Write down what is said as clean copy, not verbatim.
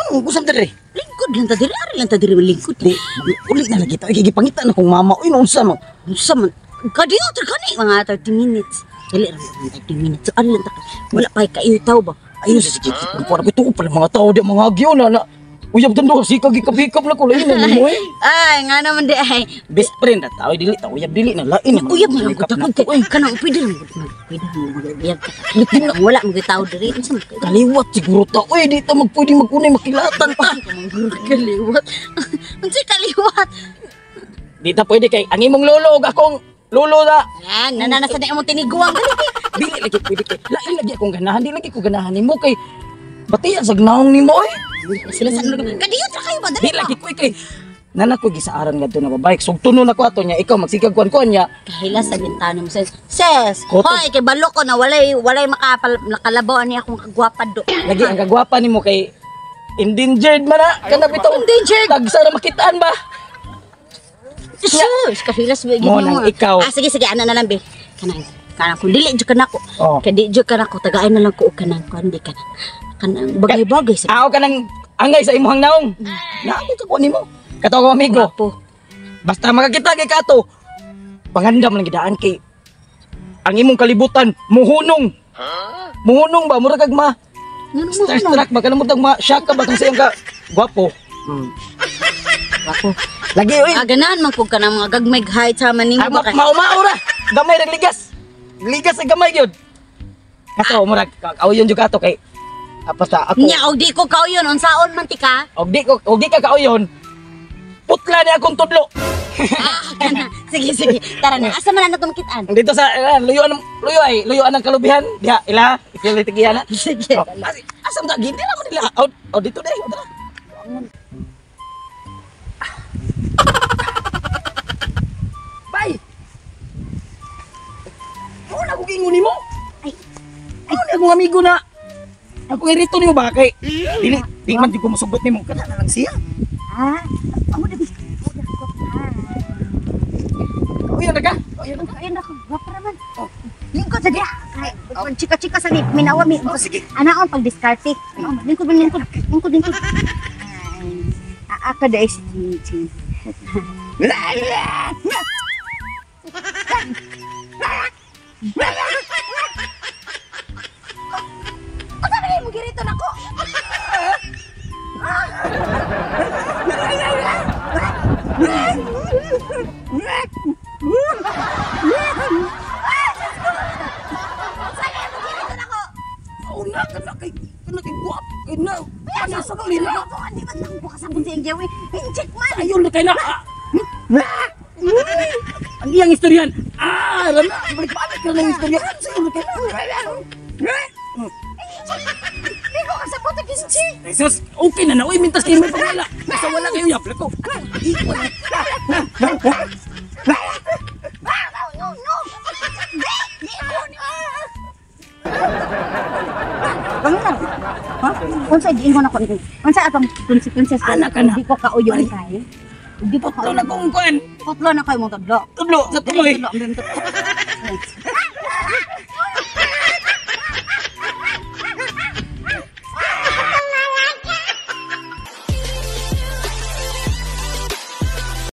Usam ta diri. Lingkod lang ta diri, ari lang ta diri lingkod. Di, uli na lagi ta. Gipangita na kong mama. Uy, unsa man. Unsa man? Kadiyo ta kani mga 30 minutes. Dili ra man 30 minutes. So, ari lang ta. Wala pa kayo taw ba? Ayun sa sige, kung para ito pala mga tao di mga agyo na na. Uyab tando, sikag ikabikab na ko lain na nimo eh. Ay, nga naman di ay. Best friend na tao, dili ta uyab dili na lain naman. Uyab man Sikap ako na takod ko, kay eh. kanang pwede lang gud man. Pwede lang mag-uyab ka. Kanang wala mo tao diri. Unsa man kayo? Kaliwat siguro ta. Uy, di ta magpwede magkunay makilatan ta. Kaliwat. Unsa kaliwat? Di ta pwede kay ang imong lolo ug akong lolo na. Yan, nananasa na imong tiniguang dali. Dili lagi pwede kay lain lagi akong ganahan, di lagi ko ganahan nimo kay batiya sa gnaong nimo oy. Sila sa kadiyo tra kayo ba dali. Di lagi ko eh, kay nana ko gisaaran ngadto na babae. Sugtunon na ko ato niya, ikaw magsigag kuan niya. Kahila sa bintana mo ses. Ses, Koto. hoy kay balok ko na walay walay makapal nakalabaw ani akong kagwapa do. Lagi ang kagwapa nimo kay endangered man na kana bitaw. Endangered. Tagsa na makitaan ba? Sus, kahilas ba Mo nang ikaw. Ah, sige sige, ana na lang be. Kanang kanang kung dili jud kanako. Oh. Kay di jud kanako tagaay na lang ko og kanang kuan di kanang kanang bagay-bagay sa Ako ka nang angay sa imong naong. Na ako ka kuan nimo. Kato ko amigo. gwapo. Basta makakita kay kato. Pangandam lang gidaan kay ang imong kalibutan muhunong. Muhunong ba mura kag ma Ngano mo starstruck ba kanang mutag ma shock ka ba kung sa iyang ka gwapo. Gwapo. Lagi oy. Ah, ganahan man kog kanang mga gagmay height sa man nimo Ah, ba kay. maumao ra. Gamay ra ligas. Ligas sa gamay gyud. Kato murag kauyon jud kato kay basta ako. Nya og di ko kauyon unsaon man ti ka? Og di ko og di ka kauyon. Putla ni akong tudlo. Ah, kana. Sige sige. Tara na. Asa man na nato makitaan? Dito sa luyuan luyo ay luyuan ng kalubihan diha ila ipili tigiya na. Sige. Oh, asam ta ginti ra man nila. Oh, oh dito deh, tara. Bye. Mo na ko giingon nimo. Ay. Ay, na akong amigo na. Ako irito nimo ba kay dili di man di ko mosugot nimo kana na lang siya. Ah, amo di. Uy, na ka? Uy, na ka. Ayun ako, gwapo naman. Oh. Lingkod sa diya. Kay chika-chika sa ni minawa mi. Oh, sige. Ana on pag diskarte. Lingkod lingkod lingkod lingkod. Ay, Ako dai si Chin. Unsa man mo girito nako? Oh, na kana kay gwapo kay na. Ano sa kanila? Ako di man lang ko kasabon sa iyang jawi. Check man. Ayun na kay na. Ah. Ang iyang istoryan. Ah, rana, balik-balik ka ng istoryan. Sa iyo na kay na. Di ko kasabot ang check. Jesus, okay na na. Uy, mintas kayo may pagwala. Basta wala kayo yap. Lako. Ah, no, no, no. Di, di ko ni. Ha? Unsa giingon ako ni? Unsa atong consequences? Anak ka na. Di ko kauyon kay. Di ko Putlo na kauyon. kong kuan. Putlo na kayo mong tudlo. Tudlo sa tuloy. Tudlo, tudlo.